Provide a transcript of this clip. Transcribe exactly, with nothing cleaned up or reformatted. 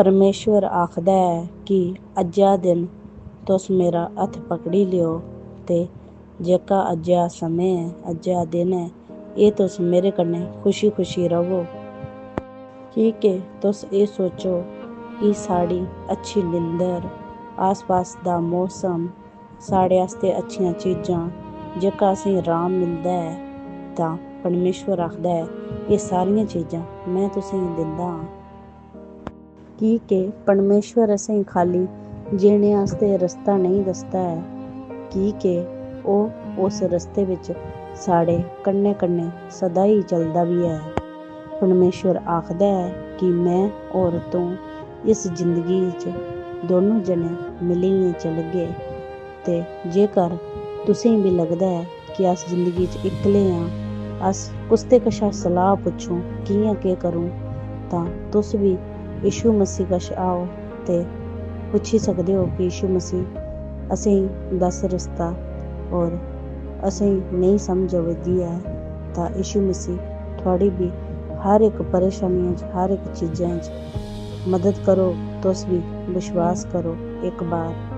परमेश्वर आखदा ऐ कि अज्जै दिन तुस मेरा हत्थ पकड़ी लेओ ते जेह्का अज्जै समें ऐ, अज्जै दिन ऐ, एह् तुस मेरे कन्नै खुशी-खुशी र'वो। की के तुस एह् सोचो कि साढ़ी अच्छी निंदर, आस-पास दा मौसम, साढ़े आस्तै अच्छियां चीजां, जेह्का असेंगी राम मिलदा ऐ, तां परमेश्वर आखदा ऐ, "एह् सारियां चीजां में तुसेंगी दिंदा आं।" की के परमेश्वर असेंगी खाली जीने आस्तै रस्ता नेईं दसदा ऐ, की के ओह् उस रस्ते बिच साढ़े कन्नै-कन्नै सदा ही चलदा बी ऐ। परमेश्वर आखदा ऐ कि में और तूं इस जिंदगी च दोनों जने मिलियै चलगे। ते जेकर तुसें बी लगदा ऐ कि अस जिंदगी च इक्कले आं, अस कुसदे कशा सलाह पुच्छूं, कि'यां केह् करूं, तां तुस बी यीशु मसीह कश आओ ते पुच्छी सकदे ओ कि यीशु मसीह असेंगी दस रस्ता, और असेंगी नेईं समझ आवै दी ऐ, तां यीशु मसीह थुआढ़ी बी हर इक परेशानियें च, हर इक चीजें च मदद करो। तुस बी विश्वास करो, इक बार